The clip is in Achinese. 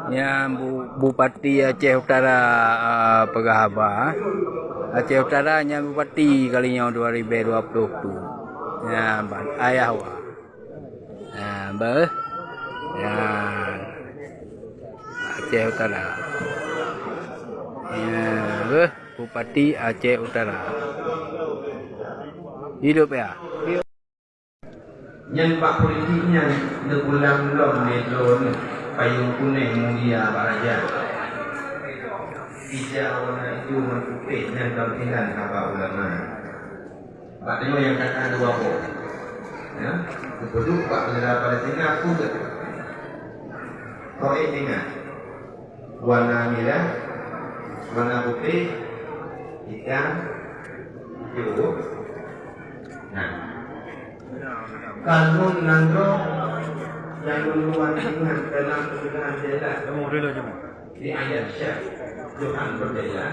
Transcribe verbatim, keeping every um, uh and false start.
Nyan Bu-, Bupati Aceh Utara, ah, peugah haba. Aceh Utara nyan Bupati kali nyoe dua ribu dua puluh tu. Nyan ban ayah wa. Nah, beuh. Nyan. Aceh Utara. Nyan, beuh. Bupati Aceh Utara. Hidup ya. Nyan bak politik nyan neupulang lom lé droeneuh payong kunéng mulia bak raja. Ija warna ijo ngon putéh nyan lom inan haba ulama. Bak tanyoe nyang ka that dua boh. Ya, geupeuduek bak bendera Palestina peue geuh? Toh ingat. Warna mirah, warna putéh, itam, ijo. Nah, kanun nanggroe nyang lôn ingat dalam peunjelasan di ayat Syekh Johan Berjaya.